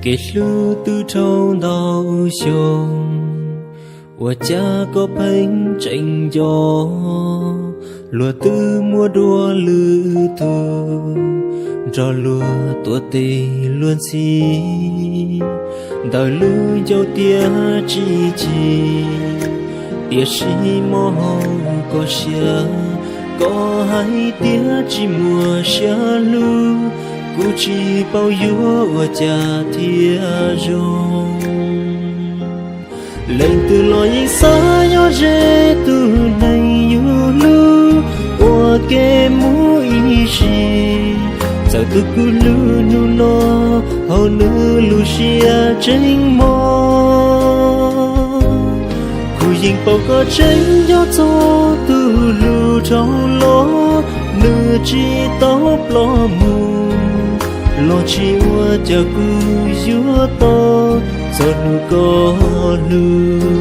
Kev hlub twb dhau ntau xyoo, ua cas koj pheej tseem nco? Luag twb muaj dua lwm tus, nrog luag tuav tes luag ntxhi, ntawm lub ncauj tiaj tsis chim. Tiam sis mob hauv koj siab, koj hais tias tsis muaj siab hlub, kuv tsis paub yuav ua cas thiaj zoo. Leej twg los yeej xav nyob ze tus neeg yus hlub ua ke mus ib sim. Txawm tus kws hlub hnub no, hauv nws lub siab tseem mob. Kuv yeej paub koj tseem nco txog tus hlub dhau los, nws tsis tau ploj mus, los tsis ua cas kuv yuav tos txog hnub koj hlub.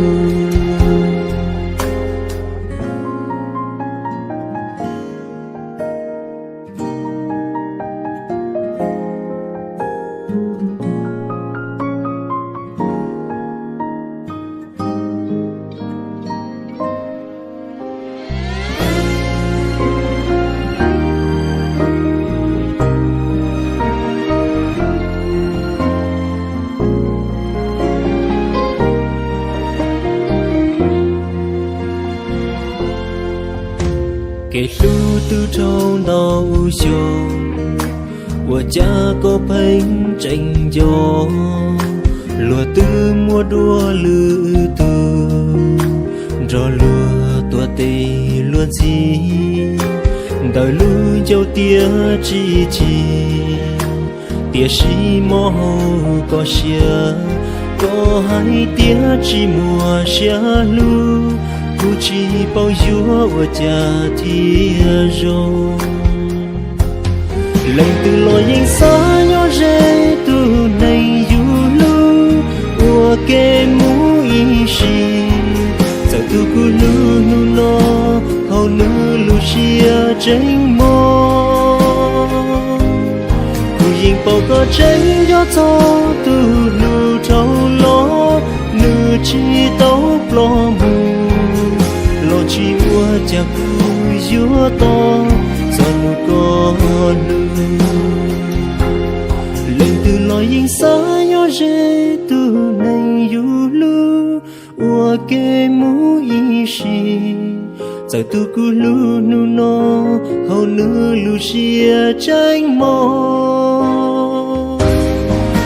Kev hlub twb dhau ntau xyoo, ua cas koj pheej tseem nco? Luag twb muaj dua lwm tus, nrog luag tuav tes luag ntxhi, ntawm lub ncauj tiaj tsis chim. Tiam sis mob hauv koj siab, koj hais tias tsis muaj siab hlub, kuv tsis paub yuav ua cas thiaj zoo. Leej twg los yeej xav nyob ze tus neeg yus hlub ua ke mus ib sim. Txawm tus kws hlub hnub no, hauv nws lub siab tseem mob. Kuv yeej paub koj tseem nco txog tus hlub dhau los, nws tsis tau ploj mus, los tsis ua cas kuv yuav tos txog hnub koj hlub. Leej twg los yeej xav nyob ze tus neeg yus hlub ua ke mus ib sim. Txawm tus kws hlub hnub no, hauv nws lub siab tseem mob.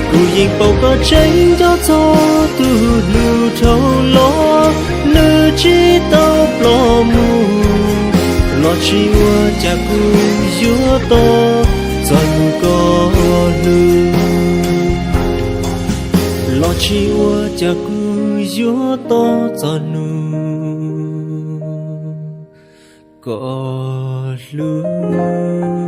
Kuv yeej paub koj tseem nco txog tus hlub dhau los, nws tsis tau ploj mus, los tsis ua cas kuv yuav tos txog hnub koj hlub. Los tsis ua cas kuv yuav tos txog hnub koj hlub.